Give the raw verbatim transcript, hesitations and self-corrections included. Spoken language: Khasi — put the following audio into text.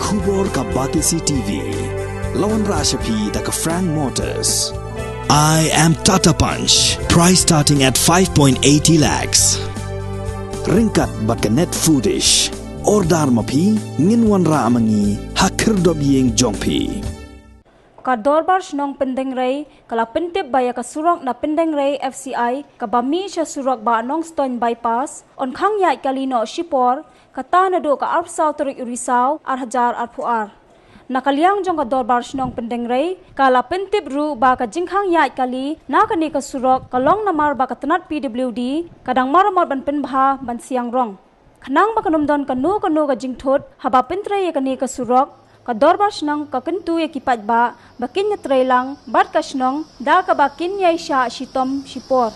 Khubor ka Batesi T V. La wanrah sha phi da ka Frank Motors. I am Tata Punch. Price starting at five point eighty lakhs. Ryngkat bad ka Net Foodish. Order ma phi, ngin wanrah ma ngi ha khyrdop ïing jong phi. Ka Dorbar Shnong Pyndengrei ka la pyntip ba ïa ka surok na Pyndengrei F C I kaba mih sha surok ba Nongstoiñ Bypass yn khang ïaid kali noh shipor, kata naduh ka arphew saw tarik u Risaw ar hajar arphew ar. Na ka liang jong ka Dorbar Shnong Pyndengrei ka la pyntip ruh ba ka jingkhang ïaid kali na kane ka surok ka long namar ba ka tnat P W D ka dang maramot ban pynbha ban siang rong. Khnang ba kan ym don kano kano ka jingthut haba pyntrei ïa kane ka surok, ka Dorbar Shnong ka kyntu ïa ki paidbah ba kin ïatrei lang bad ka shnong da kaba kin ïaishah shitom shipor.